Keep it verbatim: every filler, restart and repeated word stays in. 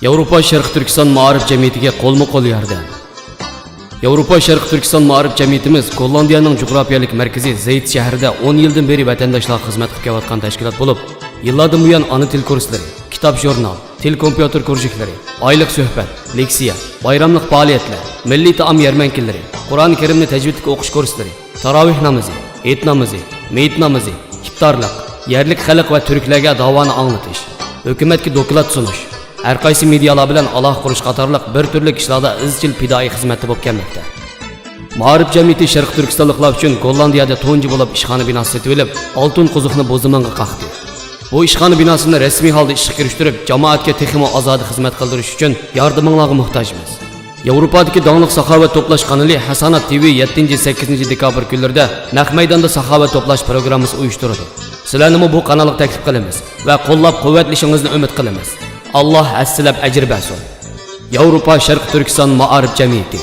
ياۋروپا شەرقىي تۈركىستان مائارىپ جەمئىيىتىگە قولمۇ قول ياردەم. ياۋروپا شەرقىي تۈركىستان مائارىپ جەمئىيىتىمىز گوللاندىيەنىڭ جۇغراپىيەلىك مەركىزى زېيت شەھىرىدە ئون يىلدىن بېرى ۋەتەنداشلارغا خىزمەت قىلىپ كېلىۋاتقان تەشكىلات بولۇپ، يىللاردىن بۇيان ئانا تىل كۇرسلىرى، كىتاب ژۇرنال، تېلېكومپيۇتېر كۇرژۇكلىرى، ئايلىق سۆھبەت، لېكسىيە، بايراملىق پائالىيەتلەر، مىللىي تائام يەرمەنكىلىرى، قۇرئان كەرىمنى تەجۋىدلىك ئوقۇش كۇرسلىرى، تاراۋىھ نامىزى، ھېيت نامىزى، مېيىت نامىزى، ئىپتارلىق، يەرلىك خەلق ۋە تۈركلەرگە داۋانى ئاڭلىتىش، ھۆكۈمەتكە دوكلات سۇنۇش، ھەرقايسى مېدىيالار بىلەن ئالاقە قۇرۇش قاتارلىق بىر تۈرلۈك ئىشلاردا ئىزچىل پىدائىي خىزمەتتە بولۇپ كەلمەكتە. مائارىپ جەمئىيىتى شەرقىي تۈركىستانلىقلار ئۈچۈن گوللاندىيەدە تۇنجى بولۇپ ئىشخانا بىناسى سېتىۋېلىپ، ئالتۇن قوزۇقنى بوزۇمانغا قاقتى. بۇ ئىشخانا بىناسىنى رەسمىي ھالدا ئىشقا كىرىشتۈرۈپ، جامائەتكە تېخىمۇ ئازادە خىزمەت قىلدۇرۇش ئۈچۈن ياردىمىڭلارغا موھتاجمىز. ياۋروپادىكى داڭلىق ساخاۋەت توپلاش قانىلى ھاسانات تىۋى يەتتىنچى، سەككىزىنچى دېكابىر كۈنلىرىدە نەق مەيداندا ساخاۋەت توپلاش پروگراممىسى ئۇيۇشتۇرىدۇ. سىلەرنىمۇ بۇ قانالغا تەكلىپ قىلىمىز ۋە قوللاپ-قۇۋۋەتلىشىڭىزنى ئۈمىد قىلىمىز. ئاللاھ ھەسسىلەپ ئەجىر بەرسۇن. ياۋروپا شەرقىي تۈركىستان مائارىپ جەمئىيىتى.